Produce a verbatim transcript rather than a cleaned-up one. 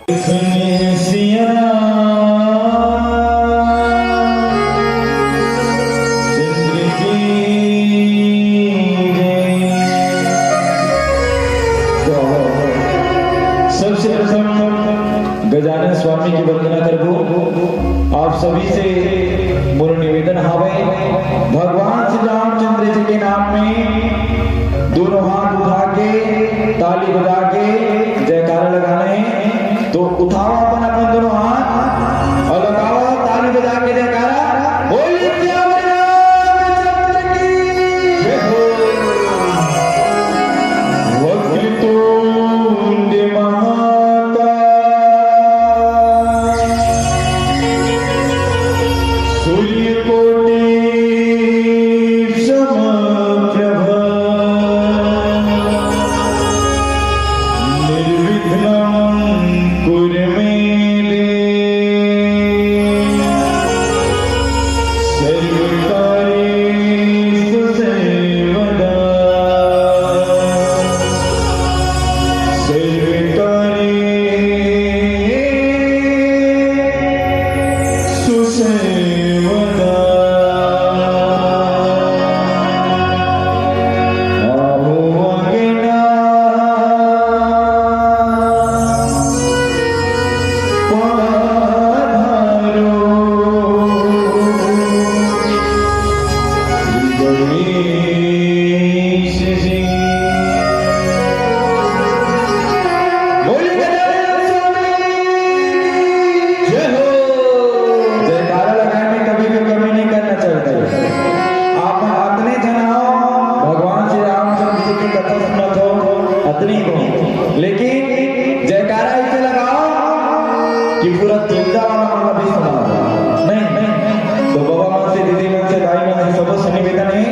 सुनिए सिया रामचंद्र की जय। तो सबसे प्रथम गजानन स्वामी की वंदना करबो। आप सभी से मोर निवेदन हावय, भगवान श्री रामचंद्र जी के नाम में दोनों हाथ उठा के, ताली बजा के जयकारा लगाना है। तो उठाओ अपन, अपन दोनों हाथ और लगाओ ताली बजा के जयकारा। बोलिए सियावर रामचंद्र की जय हो। वक्रतुंड महाकाय, सूर्यकोटि समप्रभ, निर्विघ्नं कुरु मे देव, सर्वकार्येषु सर्वदा, सर्वकार्येषु सर्वदा। आहो अगना पधारो गणेश जी। बोलिए गजानन स्वामी की जय हो। जयकारा लगाए में कभी भी कमी नहीं करना चाहते। आप अतने जन हो, भगवान श्री रामचंद्र जी की कथा सुनत हो, अतने ही हो। लेकिन जयकारा ऐसे लगाओ कि पूरा जिंदा वाला मन भी सुना। नहीं, नहीं। तो बाबा मन से, दीदी मन से, दाई मन से, सबो से निवेदन है,